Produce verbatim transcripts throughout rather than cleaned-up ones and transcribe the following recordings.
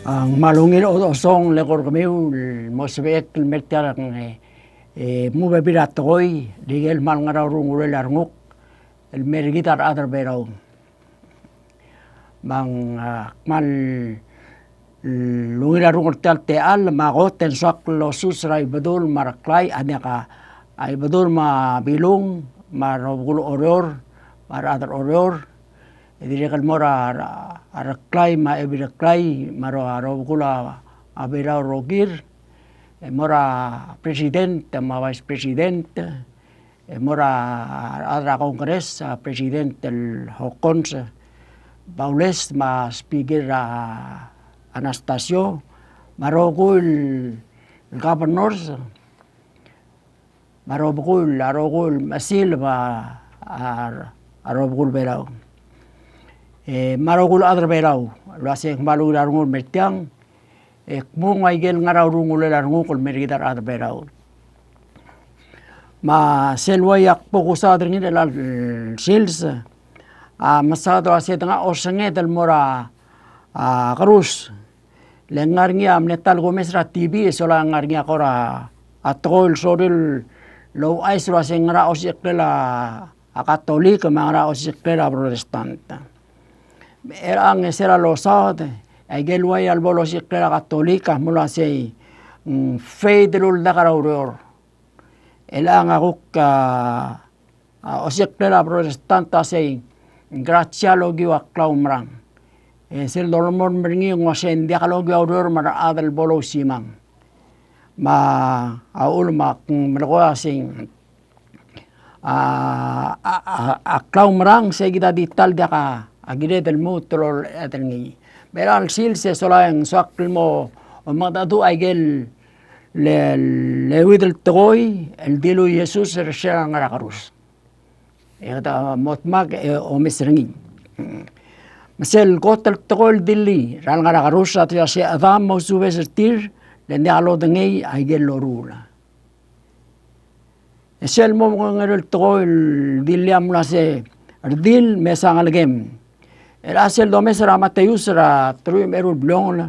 A, ng kmal ungil a osong el eko er kemiu el mo sebechek el mer tiang, e, e, mo bebil er a tekoi, el ikel kmal ngar er a urungulel a renguk el mer kid a rechad er a Belau. Me ng, a, kmal ungil a renguk er tia el techall, me a kot e ng soak el osus er a Ibedul me a Reklai, a diak a, a Ibedul me a Bilung, me a Robekul Oreor, me a rechad er Oreor, e dirrek el mo er a, a Reklai, me a Ebil Reklai, me a ro-, a Robekul a, a Belau el rokir, e mo er a president, me a vice president, e mo er a, a rechad er a Congress, a president el Hokkons Baules, me a speaker a Anastasio, me a rokui el governors, me a rokui el, a rokui el mesil, me a, a, a rokui el Belau. E, me a rokui el chad er a Belau, el uase ng kmal ungil a rengul mer tiang, e kmung a ikel ngar er a urungulel a renguk el mer kid a rechad er a Belau. Me sel ua ak bo kusaod er ngii er chelecha el sils, a, mesaod el uase te ngar a osenged el mo er a, a, kerus. Le ngar er ngii a mle ta el kumes er a T V, e sola ngar er ngii a kora, a, tekoi el sorir el ouchais el uase ngera osisecheklel a a Katolik me a ngera osisecheklel a Protestant. Me er a ngesel a losaod, a ikel uai a lebo losisecheklel a Katolik a mlo uasei, mm, faith el uldak er a ureor. Chelechang a kuk, a, a, osisecheklel a Protestant a sei, gratia el okiu a klaumerang. E sel dolemolem er ngii ng uasei ng diak lokiu a ureor me a rechad el bo lousimang. Me a uchul me ak melekoi a sei, a, a, a, a klaumerang se kid a di ta el diak a kired el lmuut el olechedel ngii. Me er a chelecha el sils e sola e ng soak el mo, mo mengedecheduch a ikel le, le euid el tekoi el dilu a Jesus er sel ngar er a kerus. E kede mo dmak e omes er ngii. Me sel kot el tekoi el dilii er a lengar er a kerus a te uasei, Chedam, mousubes er tir, le ng diak lodengei a ikel loruul. E sel mo mengeru el tekoi el dilii a mlo uasei, Redil, mesa ngelekem. Er a sel domes er a Mateus er a teruich me a eru el bliongel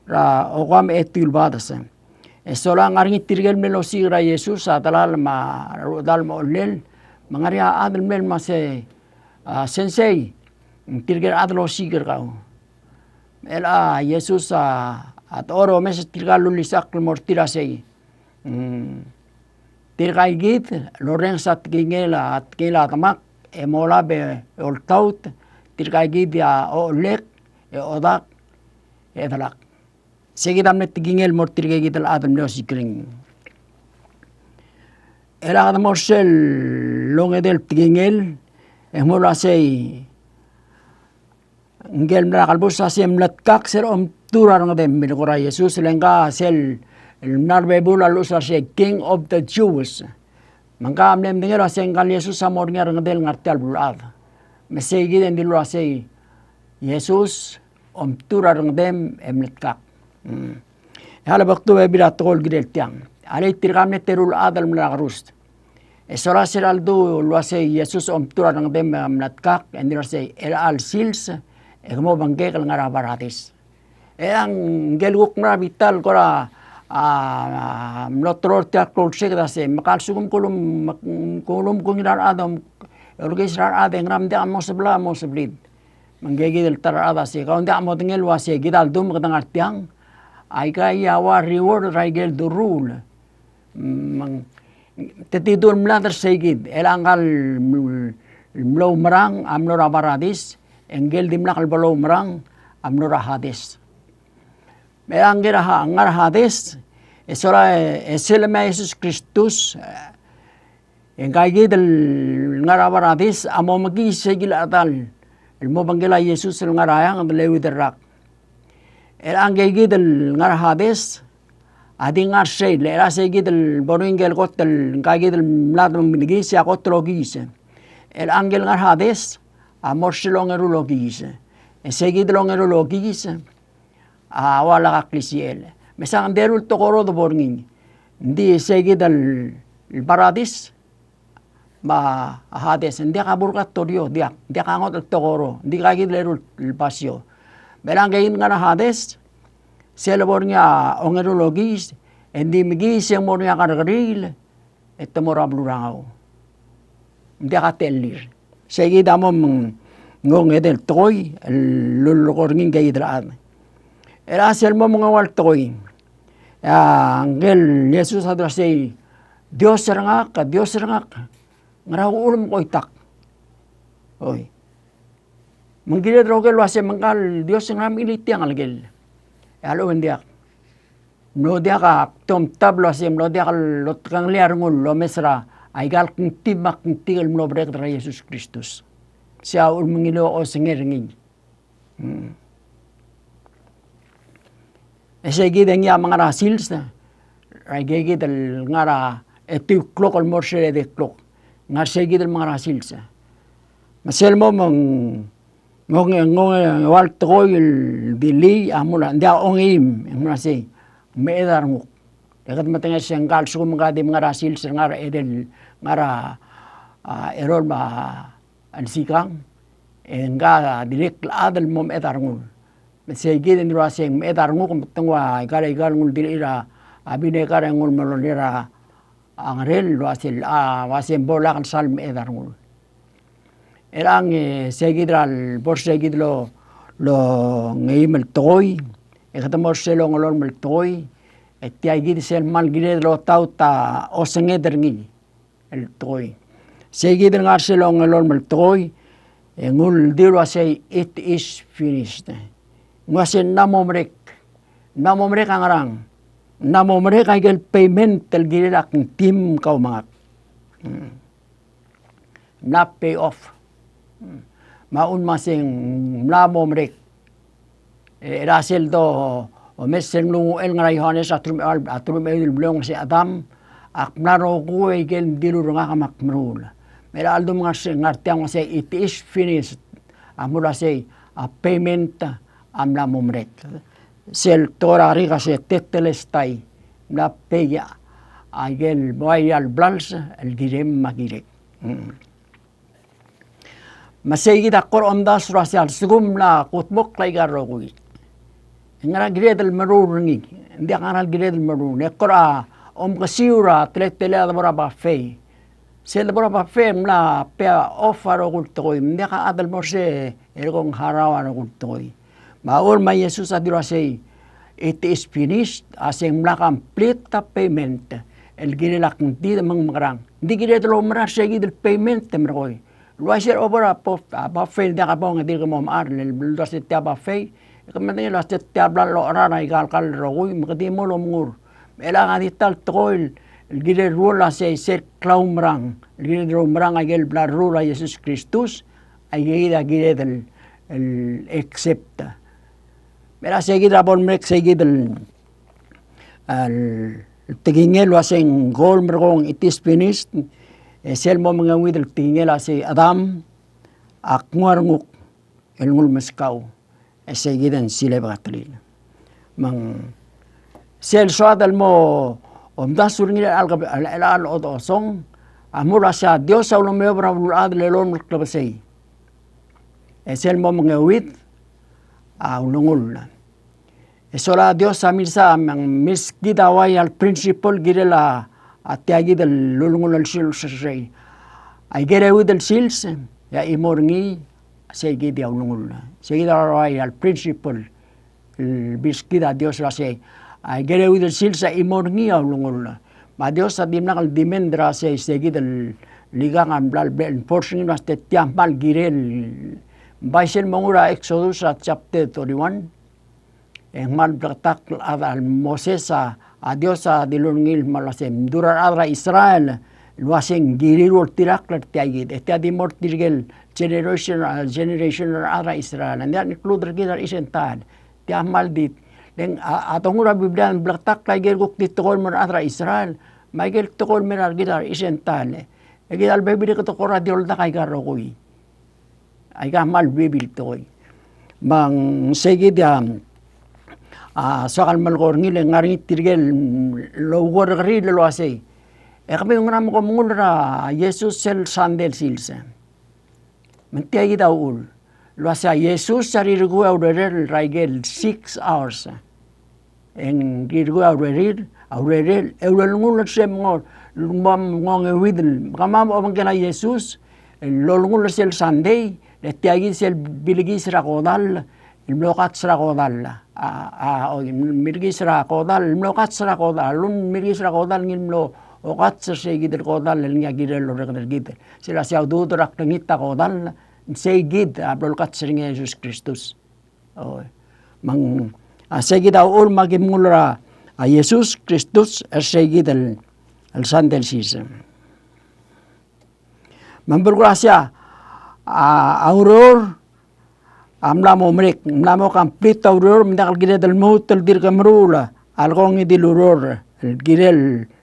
er a okeim me a etiu el bades. E sola ngar er ngii tirke el mle osiik er a Jesus, a delal me a rechedal me a ochellel, me ngar er ngii a chad el mle uasei, a, Sensei, tirke el chad el osiik er kau. Me chelecha a Jesus a, a dechor e omes er tirka el lulisechakl el mo er tir a sei, mm, tirkaikid el orrenges a tekingel, a tekingel a demak, e molab e oltaut, tirkaikid a ochellek, e odak, e delak. Sei kid a mle tekingel el mo er tirkakid el chad el mle osiik er ngii. Chelecha kede mo er sel ongedei el tekingel, e ng mlo uasei, ngike el mla er a kelebus a sei, mletkak sel omtuu er a rengedem, el kora Jesus, le ngka sel, el mla er a bebul a lluches a sei, King of the Jews. Me ngka a mle medengei el uasei ngka el Jesus a mo er ngii a rengedel ngar tia el beluulechad. Me sei kid e ng dilu el uasei, Jesus, omtuu er a rengedem e mletkak. Mm. E a lebo kdu bebil a tekoi el kirel tiang. A lei tirka mle teru el chad el mla er a kerus. E sola sel ledu el uasei Jesus omtuu er a rengedem e mletkak, e ng dilu el uasei, chelecha el sils, e ke mo obengkek el ngar er a baradis. E a ngike el kuk mla er a bita el kora, a, mlo teloi er tia el klou el seked a sei, me ka lsekum ke ulum, ke ulum kungil a rechad, e olekiis er a rechad e ngera me ng diak mosebla, moseblid. Me ngike kid el ta er a rechad a sei, kau ng diak modengei el uasei kid a ledu me kede ngar tiang, aika a ua reward er aike el duruul. Me ng, te di dul mlad er sei kid, chelecha ngka el mlo oumerang a mlo er a baradis, e ngike el dimlak el bo loumerang a mlo er a Hades. Me chelecha ngike el ha-, ngar er a Hades, e sola e, e sel lemei a Jesus Kristus, e, E ngkaikid el ngar er a baradis a mo mekiis seikid el chedal el mo obengkel a Jesus el ngar er a eanged el euid el rak. Chelecha ngkaikid el ngar er a Hades a di ngar er sei, le chelecha seikid el bo er ngii ngike el kot el ngkaikid el mlad me ng mekiis e a kot el okiis. Chelecha ngike el ngar er a Hades a mo er sel ongeru el okiis. E seikid el ongeru el okiis a ua lak a klisichel. Me se ng di eru el tekoi el bo er ngii. Ng di seikid el, el baradis me a Hades, ng diak a purgatorio, diak, diak a ngodech el tekoi, ng di kaikid el eru el basio. Me chelecha ngkeikid el ngar er a Hades, sel bo er ngii a ongeru el okiis, e ng di mekiis e ng mo er ngii a kerrekeriil, e te mo er a beluu er a ngau. Ng diak a techellir. Sei kid a mo meng, ng ongedei el tekoi el lulekoi er ngii ngke kid el chad. Er a sel mo meng ua el tekoi, a ngke el Jesus a dilu el uasei, "Dios er ngak, Dios er ngak, ngera uchul me ke oitak?" Oi. Me ng kired el oker el uasei, "Me ngka el Dios, ngera me chilitii a ngelekel?" E a lechub e ng diak. Mlo diak a ktomtab el uasei, mlo diak lotekengelii a rengul el omes er aika el kngtib me a kngtik el mlo bereked er a Jesus Kristus. Sei a uchul me ng ngiluu a osenged er ngii. Mm. E sei kid e ngii a mo ngar er a sils, er aike kid el ngar er a eight o'clock el mo er sel eight o'clock. Ngar er sei kid el mo ngar er a sils. Me sel mo meng, ng onge, ng onge, ua el tekoi el dilii a mla, ng diak ongeim, e ng mla sei, meched a renguk. E kede medengei se ngka el lsekum ngka di mo ngar er a sils, ngar er a edei, ngar er a, a, erol me a a lsikang, e ngka a dirrek el chad el mo meched a rengul. Me sei kid e ng dilu el uasei, meched a renguk me te nguu aika el, aika el nguu el dirrek er a, a, binekar e nguu el melolii er a, a ngerel el uasei, a, uasei bo lak el sal meched a rengul. Er a ng, e, sei kid er a lebo er sei kid el, el ongeim el tekoi, e kede mo er sel ongelolem el tekoi, e tia kid sel kmal kired el otaut a osenged er ngii el tekoi. Sei kid el ngar er sel ongelolem el tekoi, e nguu el dilu el uasei, "It is finished." Ng uasei ng mla mo merek. Ng mla mo merek a ngerang? Ng mla mo merek aike el payment el kirel a kngtim kau me ngak. Hmm. Ng mla pay off. Hmm. Me a uchul me sei ng mla mo merek. E, er a sel do, omes sel mlo nguu el ngar er a Johanes a teruich me a, a teruich me a euid el bliongel, uasei, "Adam, ak mla rokui aike el dilu er ngak me ak meruul." Me er a cheldecheduch ngar er sei, ngar tiang uasei, "It is finished." A mla uasei, a payment a mla mo merek. Sel tekoi er a Greek a se tetelestai. Ng mla pay a, aike el, ua ia el blals el kirem me a kirek. Mm. Me sei kid a kora omdasu er a se a lsekum ng mla kudmokl aika el rokui, e ngera kired el meruul er ngii? Ng diak a ngera kired el meruul. E kora omkesiu er a teletelel a debo er a buffet. Sel debo er a buffet e ng mla pay off a rokui el tekoi, me ng diak a chad el mo er sei e kora harau a rokui el tekoi. Me a uchul me a Jesus a dilu el uasei, "It is finished," a se ng mla complete a payment el kirel a kngtid me ng mekerang. Ng di kired el oumerang er sei kid el payment e merekong. El uaisei er a obo er a buff-, a buffet el diak a bong e dirk mo mechar, el dul uasei tia buffet, e ke medengei el uasei tia bla locherar aika el kall el rokui, me ke di mo lomengur. Me chelechang a di ta el tekoi el kirel el ruul a sei, sel klaumerang, el kirel el oumerang aike el bla leruul a Jesus Kristus, aike kid a kired el, el accept. Me er a sei kid a bo lemerek sei kid el, el tekingel el uasei ng ko el merekong, "It is finished." E sel mo mengeuid el tekingel a sei, "Adam, ak nguu a renguk el nguu el meskau." E sei kid e ng sileb a ketelir. Me ng sel soad el mo omdasu er ngii er chelecha el, chelecha el chodechosong, a mla uasei a Dios a ulemeob er a beluulechad el elolem el klebesei. E sel mo mengeuid a ulengull. E sola Dios a milsa, me ng milskid a uai el principle el kirel a, a tia kid el ulengull el sils er sei. Aike el euid el sils, e a chimo er ngii, sei kid a ulengull. Sei kid a uai el principle el milskid a Dios el uasei, aike el euid el sils a chimo er ngii a ulengull. Me a Dios a dimlak el demand er a sei, sei kid el ikang a mla le enforce er ngii el uasei tia kmal kirel. Bai sel mo nguu er a Exodus a chapter thirty-one, e ng kmal bleketakl a chad, a Moses a, a Dios a dilu er ngii el kmal uasei, "Mdu er a rechad er a Israel el uasei ng kirir el oltirakl er tia kid." E tia di mo er tirke el generation, a generation er a rechad er a Israel. Ng diak include er kid a rechad er a Gentile. Tia kmal di, le ng a, a dongu er a Biblia ng bleketakl aike el kuk di tekoi el mo er a rechad er a Israel me aike el tekoi el mo er kid a rechad er a Gentile. E kid a lebebil e kede kora di oldak aika el rokui. Aika kmal bebil tekoi. Me ng sei kid a, a, soak el melekoi er ngii le ngar er ngii tirke el oukerrekeriil el uasei, e kemiu ngera me kom mengull er a Jesus sel Sunday el sils? Me ng tia kid a uchul el uasei a Jesus a rirrekui a urerel er aike el six hours. E ng di rokui a urerir, a urerir, e ulelengul er sel mo, mo, mo ngeuid el, kemam a obengkel a Jesus, el olengul er sel Sunday, le tia kid sel bilekis er a kodall, el mlo okats er a kodall. A, a, oi, bilekis er a kodall, el mlo okats er a kodall, a lun bilekis er a kodall, ngii el mlo okats er sei kid el kodall, el ngii a kirel el orreked er kid. Sel a sei a udoud er a klengit a kodall, sei kid a blo lekats er ngii a Jesus Kristus. Oi. Me ng, a, sei kid a uchul me a ki mnguu er a, a, Jesus Kristus, er sei kid el, el Sunday el sils. Me ng belkul a sei a, a, a ureor, a mla mo merek, mla mo complete a ureor, me ng diak el kired el lmuut el dirk meruul a lekongid el ureor, el kirel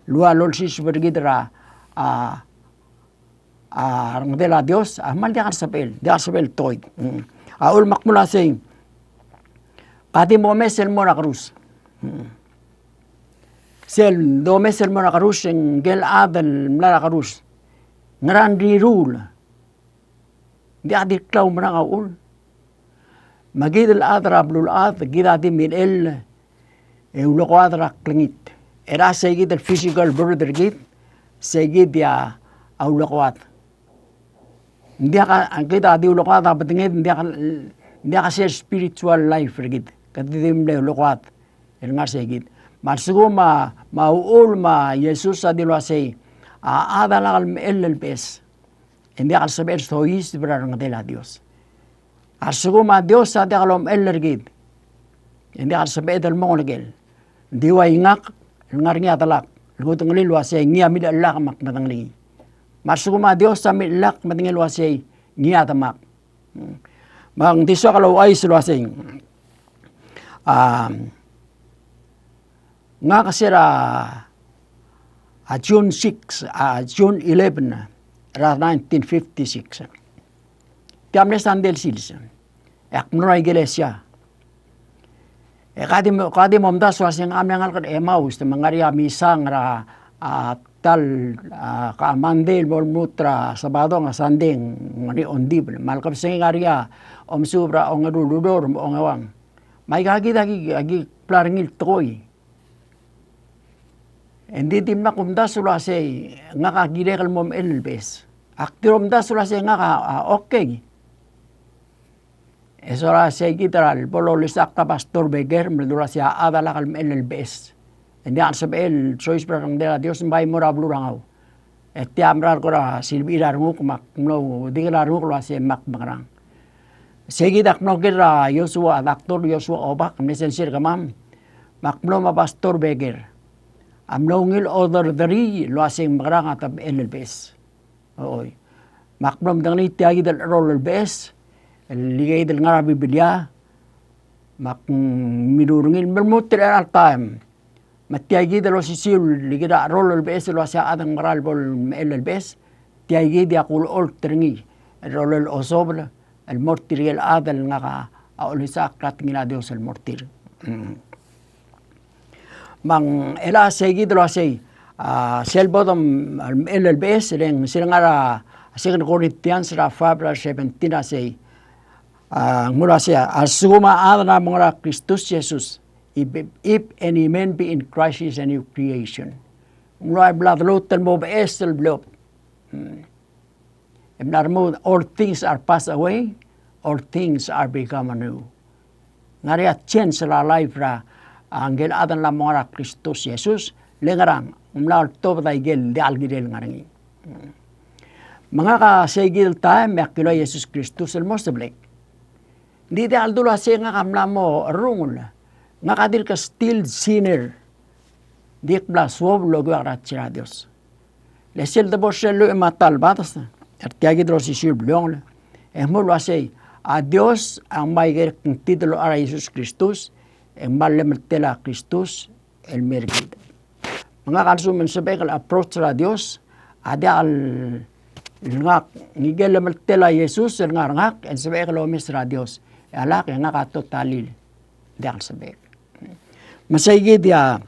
el ua lolsiseb er kid er a, a, a rengedel a Dios, a kmal diak el sebechel, diak el sebechel tekoi. Mm. A uchul me ak mla sei, ka di momes el mo er a kerus. Mm. Sel domes el mo er a kerus, e ngike el chad el mla er a kerus, ngera ng riruul? Ng diak di klaumerang a uchul. Me kid el chad er a beluulechad, kid a di milechell e ulekoad er a klengit. E a sei kid el physical birth er kid, sei kid a ulekoad. Ng diak a, kid a di ulekoad a bedenged, ng diak, ng diak a sel spiritual life er kid. Kede di mle ulekoad el ngar sei kid. Me a lsekum a, me a uchul me a Jesus a dilu el uasei, a chad a lak el mechell el beches, e ng diak el sebechel el soiseb er a rengedel a Dios. A lsekum a Dios a diak lomechell er kid, e ng diak el sebeched el mo ngelekel. Ng di ua ngak el ngar er ngii a delak el kudengelii el uasei ngii a milechellak me ak medengelii. Me a lsekum a Dios a milechellak, medengei el uasei ngii a demak. Me ng di soak el ouchais el uasei, a, ngak se er a, a, June six, a, June eleven er a nineteen fifty-six. Tia mle Sunday el sils, e ak mlo er a ikelesia. E ka di mo, ka di momdasu el uasei ng mle ngalek er a Emmaus, me ng ngar er ngii a misang er a, a, tal, a, ka Monday el mo lmuut er a Sabadong, a Sunday ng ngar er ngii a ongdibel. Me a lekebesengei a ngar er ngii a omesuub er a ongeru el ureor me a ongeuang. Me aika kid a ki, a ki bla er ngii el tekoi. E ng di dimlak kumdasu el uasei ngak a kirek el mo mechell el beches. Ak di omdasu el uasei ngak a, a, okay. E sola sei kid er a lebo lolisechakl er a Pastor Becker, me dula sei a chad a lak el mechell el beches. E ng diak el sebechel el soiseb er a rengedel a Dios, ng bai mo er a beluu er a Ngau. E tia a mera el kora silbechir a renguk, me ak mlo dikel a renguk el uasei me ak mekerang. Sei kid ak mlo ker er a Joshua, Doctor Joshua Obak, mle sensei er kemam, me ak mlo me a Pastor Becker a mlo ungil order er ngii el uasei ng mekerang a te mechell el beches. Oi. Me ak mlo medengelii tia kid el cherol el beches el ikei el ngar er a Biblia, me ak, mm, mirruul er ngii el me lmuut er chelecha el taem. Me tia kid el osisiu el ikei er a cherol el beches el uasei a chad a mekera el bo lemechell el beches, tia kid a kulecholt er ngii el rolel a osobel el mo er tirke el chad el ngak a olisechakl er a tekingel a Dios el mo er tir. Mm. Me ng chelecha sei kid el uasei, a, sel bo dom-, el mechell el beches, e le ng sel ngar er a Second Corinthians er a five er a seventeen a sei, a, ng mlo uasei, a lsekum a chad a mo er a Kristus Jesus, if, if any man be in Christ, he is a new creation. Ng mlo ua bla deluut el mo beches el bliob. Hmm. E mla remuul, all things are passed away, all things are become anew. Ng ngar er ngii a change er a life er a, a, ngike el chad el mla mo ngar er a Kristus Jesus, le ngerang, ng mla oltobed a ikel diak el kirel ngar er ngii. Me ngak a sei kid el taem, e ak kilua Jesus Kristus el mo sebelek. Ng di diak el dulu a sei ngak a mla mo cherrungel. Ngak a dirk still sinner. Ng di ak mla suobel el okiu a krasia er a Dios. Le sel debo er sel lluich me a ta el bades er tia kid el osisiu el bliongel, e ng mlo uasei, a Dios a ngmai a ikel kngtid el locha er a Jesus Kristus, e ng kmal llemeltel a Kristus el mei er kid. Me ngak a lsekum e ng sebechek el approach er a Dios, a diak el ngak, ngike el llemeltel a Jesus el ngar er ngak, e ng sebechek el omes er a Dios. E a lak e ngak a totally diak el sebechek. Me sei kid a,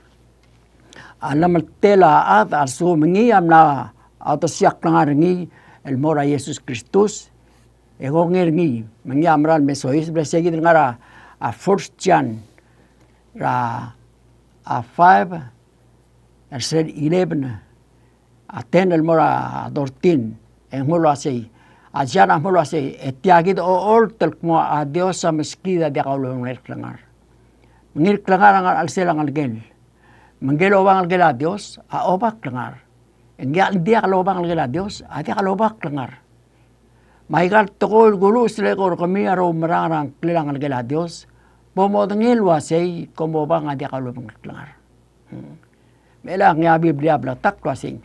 a llemeltel a chad a lsekum e ngii a mla otesiakl a ngar er ngii el mo er a Jesus Kristus, e kongei er ngii, me ngii a mera el me soiseb, le sei kid el ngar er a, a, First John er a a five, er sel eleven, a ten el mo er a thirteen, e ng mo el uasei, a John a mo el uasei, e tia kid a ocholt el kmo a Dios a meskid a diak a ulebengelel klengar. Me ngii el klengar a ngar er a chelsel a ngelekel. Me ngike el oba ngelekel a Dios a oba klengar. E ngike el diak loba ngelekel a Dios a diak loba klengar. Me aika el tekoi el kuluches el eko er kemiu a roumerang er a ngklel a ngelekel a Dios, bo modengei el uasei kom oba a diak lobengkel klengar. Hmm. Me chelechang e a Biblia a bleketakl el uasei,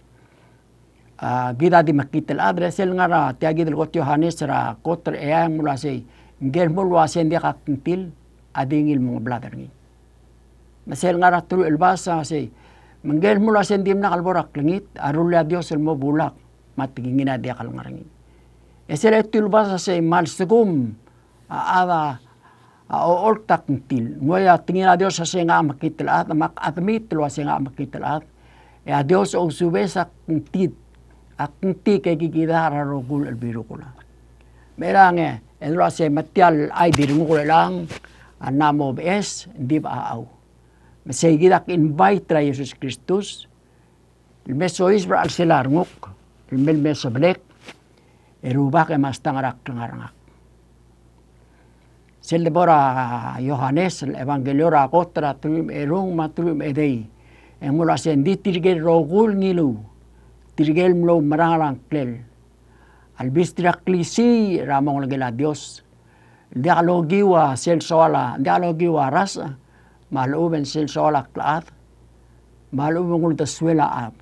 a, kid a di mekngit el chad, e sel ngar er tia kid el kot Johanes er a kot er a eai a mo el uasei, ngike el mo el uasei ng diak a kngtil a di ngii el mengeblad er ngii. Me sel ngar er a teruich el bas a sei, me ngike el mo el uasei ng dimlak el bo er a klengit a rullii a Dios el mo bulak, me a tekingir a diak el ngar er ngii. E sel etiu el bas a sei, me a lsekum a chad a ocholt a kngtil, ng uai a tekingir a Dios a sei ngak a mekngit el chad, me ak admit el uasei ngak a mekngit el chad, e a Dios a ousubes a kngtit, a kngtik e kikidar a rokui el bilukl. Me chelechang e, e ng uasei me tia el chai di renguk er chelechang a mla mo beches, ng di bechachau. Me sei kid ak invite er a Jesus Kristus el me soiseb er a chelsel a renguk, el me, me sebelek, e Rubak e mastang er a klengar er ngak. Sel debo er a Johanes el Evangelio er a kot er a teruich me a erung me a teruich me a edei, e ng mo el uasei ng di tirke el rokui el ngiluu, tirke el mlo oumerang er a ngklel, a lebis er a klisiich er a mo ngelekel a Dios, el diak lokiu a sel soal a, diak lokiu a rasech, me a lechub e ng sel soal a klechad, me a lechub e ng uldesuel a chad,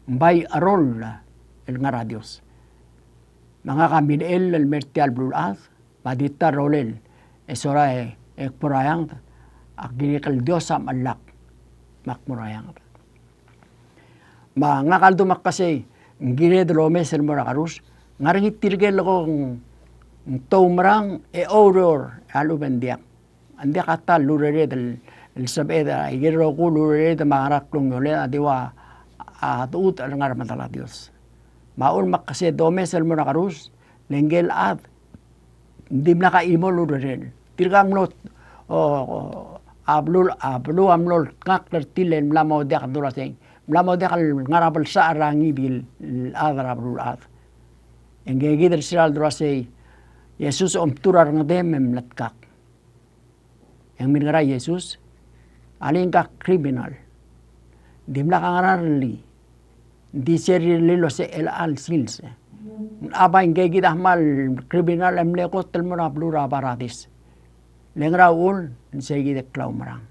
ng bai cheroll el ngar er a Dios. Me ngak a milechell el mer tia el beluulechad, me a di ta el rolel, e sora e, e kbo er a eanged, a kirek el Dios a mechellak, me ak mo er a eanged. Me ngak a ldu me ak uasei, ng kired el omes el mo er a kerus, ng ngar er ngii tirke el ko ng, ng toumerang e oureor, e a lechub e ng diak. Ng diak a ta el lurered el, el sebeched, a ikel rokui el lurered me a ngera klungioled a di ua a dechudech el ngar er a medal a Dios. Me a uchul me ak uasei domes el mo er a kerus, le ngike el chad ng dimlak a chimo el urerel. Tirka a mlo, o, o, a beluu, a beluu a mlo ltngakl er tir el mla mo diak el dula sei. Mla mo diak el ngar er a belsechar er a ngii di el chad er a beluulechad. E ngike kid el sera el dula sei, Jesus a omtuu er a rengedem e mletkak. E ng mirrenges er a Jesus, alii, ngka a criminal. Ng dimlak a ngar er a rellii. Ng di sel rirellii el uasei chelecha el sils. Ng bai ngike kid a kmal criminal e mle kot el mo er a beluu er a baradis. Le ngera uchul? Ng sei kid el klaumerang.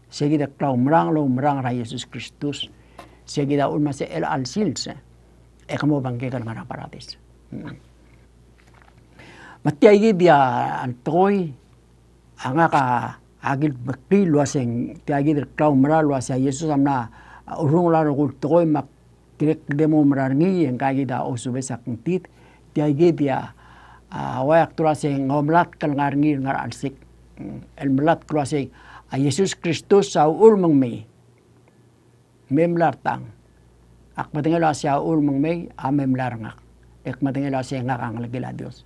Sei kid el klaumerang el oumerang er a Jesus Kristus. Sei kid a uchul me sei chelecha el sils e ke mo obengkek el ngar er a baradis. Mm. Me tia kid a tekoi a ngak a kildmeklii el uasei tia kid el klaumerang el uasei a Jesus a mla urrungel a rokui el tekoi me ak dirrek el di mo oumerang er ngii, e ngka kid a ousubes a kngtit. Tia kid a, a, ua ak dula sei ng omelatk el ngar er ngii el ngar er a chelsik. El melatk el uasei a Jesus Kristus a uchul me ng mei. Me mla er tang. Ak medengei el uasei a uchul me ng mei a me mla er ngak. E ak medengei el uasei ngak a ngelekel a Dios.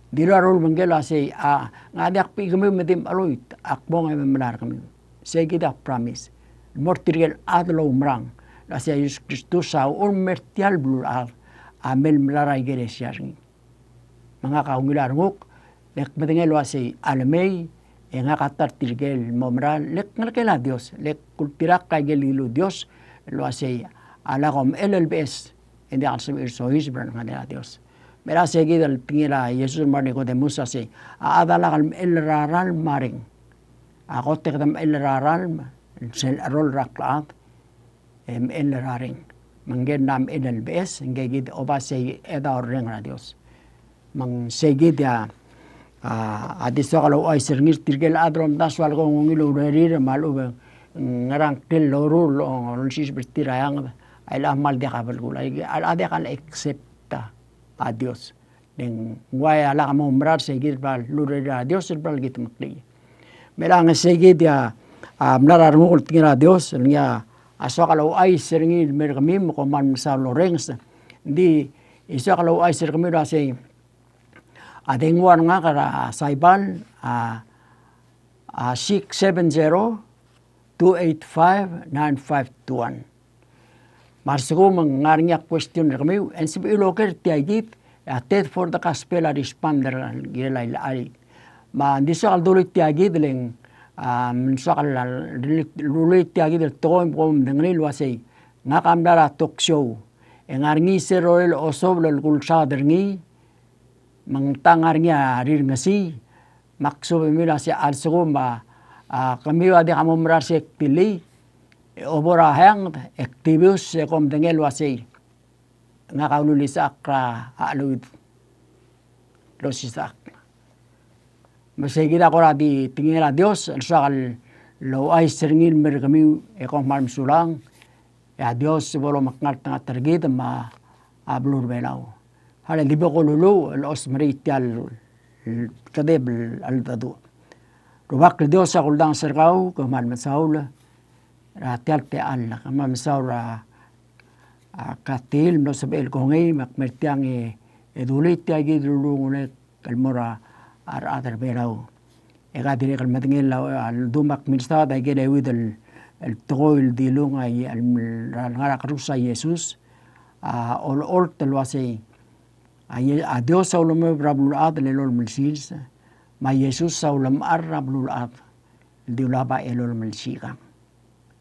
Dilu a rulebengkel el uasei a, ng diak bechii kemiu me di mcheluit, ak mong e me mla er kemiu. Sei kid a promise. Mo er tirke el chad el oumerang el uasei a Jesus Kristus a uchul me er tia el beluulechad a me mla er a ikelesia er ngii. Me ngak a ungil a renguk, le ak medengei el uasei a lemei, e ngak a ta er tirke el mo mera el, le ak ngelekel a Dios, le ak ultirakl a ikel dilu Dios, el uasei a lak omechell el beches, e ng diak el sebechir el soiseb er a rengelekel a Dios. Me a sei kid el tekingir a Jesus el mo er a Nikodemus a sei, a chad a lak el mechell er a ralm me a reng. A kot e kede mechell er a ralm, sel cherroll er a klechad, e mechell er a reng. Me ngike el mla mechell el beches, ngike kid a oba sei kid a orreng er a Dios. Me ng sei kid a, a, a di soak el ouchais er ngii er tirke el chad el omdasu a leko ng ungil a urerir me a lechub e ng ngerang kel loruul el olsiseb er tir a eanged, a chelecha a kmal diak a belkul, a chelecha a diak el accept a Dios. Le ng uai a lak mo mera er sei kid el bla lurerir a Dios el bla kldmeklii. Me chelechang e sei kid a, a mla er a renguk el tekingir a Dios, el ngii a soak el ouchais er ngii el mer kemiu me kom kmal mesaul el orrenges. Ng di soak el ouchais er kemiu el uasei, a dengua er ngak er a Saibal, a, a six seven zero, two eight five, nine five two one. Me a lsekum ng ngar er ngii a question er kemiu, e ng sebechir el oker tia kid, e a Ted for the Gospel a respond er ngii el ailecha. Me ng di soak el dulii tia kid le ng, a, ng soak el, el, el dulii tia kid el tekoi me kom medengelii el uasei, ngak a mla er a talk show, e ng ngar er ngii sel rolel osobel el kulsaod er ngii, me ng ta ngar er ngii a rirengesii, me ak suub e mle uasei a lsekum a, a, kemiu a diak a mo mera el sei e kdilii, e obo er a hanged, e ktibius, e kom medengei el uasei, ngak a ululisechakl er a cheluid el osisechakl. Me sei kid a kora di tekingel a Dios el soak el ouchais er ngii el mer kemiu, e kom kmal mesulang, e a Dios a bo lomekngeltengat er kid me a beluu er a Belau. Alii, di bo kululuuch el osmerang tia el kedeb el cheldecheduch. Rubak el Dios, a kuldanges er kau, ke kmal mesaul er tia el techall, ke kmal mesaul er a, a, Katil, mlo sebechel el kongei, me ak mer tiang e, e dulii tia kid el ulungunek el mo er a rechad er a Belau. E ka dirrek el medengei el, a, a ldu me ak milsaod a ikel euid el, el tekoi el dilung a, el, el ngar er a kerus a Jesus, a, olecholt el uasei, a, a Dios a ulemueb er a beluulechad el elolem el sils, me a Jesus a ulemechar er a beluulechad el di ulab a elolem el sikang.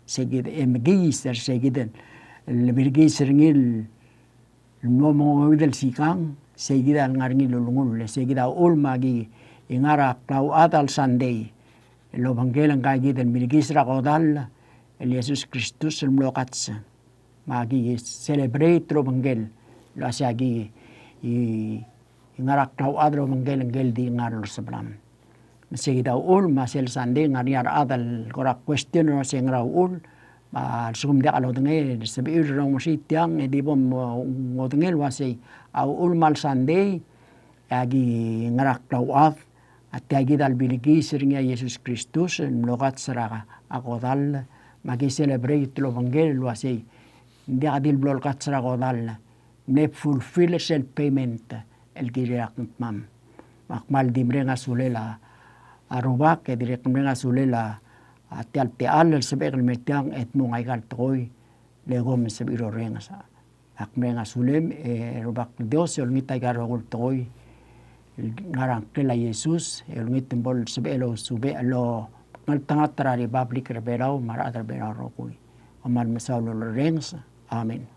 Sei kid e mekiis er sei kid el, el mekiis er ngii el mo mengeuid el sikang, sei kid a lengar er ngii el ulengull, sei kid a uchul me aki ngar er a klauchad el Sunday el obengkel ngka kid el mekiis er a kodall el Jesus Kristus el mlo kats. Me aki celebrate el obengkel el uasei aki ngar er a klauchad el obengkel ngike el di ngar er a Jerusalem. Me sei kid a uchul, me a sel Sunday ng ngar er ngii a rechad el kora question el uasei ngera uchul, me a lsekum ng diak lodengei, e sebechir el oumesii tiang, e di bo mo, ngodengei el uasei a uchul me a le Sunday, e aki ngar er a klauchad, a tia kid a lebilkiis er ngii a Jesus Kristus el mlo kats er a kodall, me aki celebrate el obengkel el uasei, ng diak di le blo lekats er a kodall, mle fulfill sel payment el kirir a kngtmam. Me ak kmal di mereng a sulel a, a Rubak, e dirrek el mereng a sulel a, a tia el techall el sebechek el mer tiang e dmung aika el tekoi, le kom sebechir el orrenges. Ak mereng a sulem, e Rubak el Dios, e olengit aika el rokui el tekoi el ngar er a ngklel a Jesus, e olengit me bo lsebechel el ousubech el omekngeltengat er a Republic er a Belau, me a rechad er a Belau el rokui. Kom kmal mesaul el orrenges. Amen.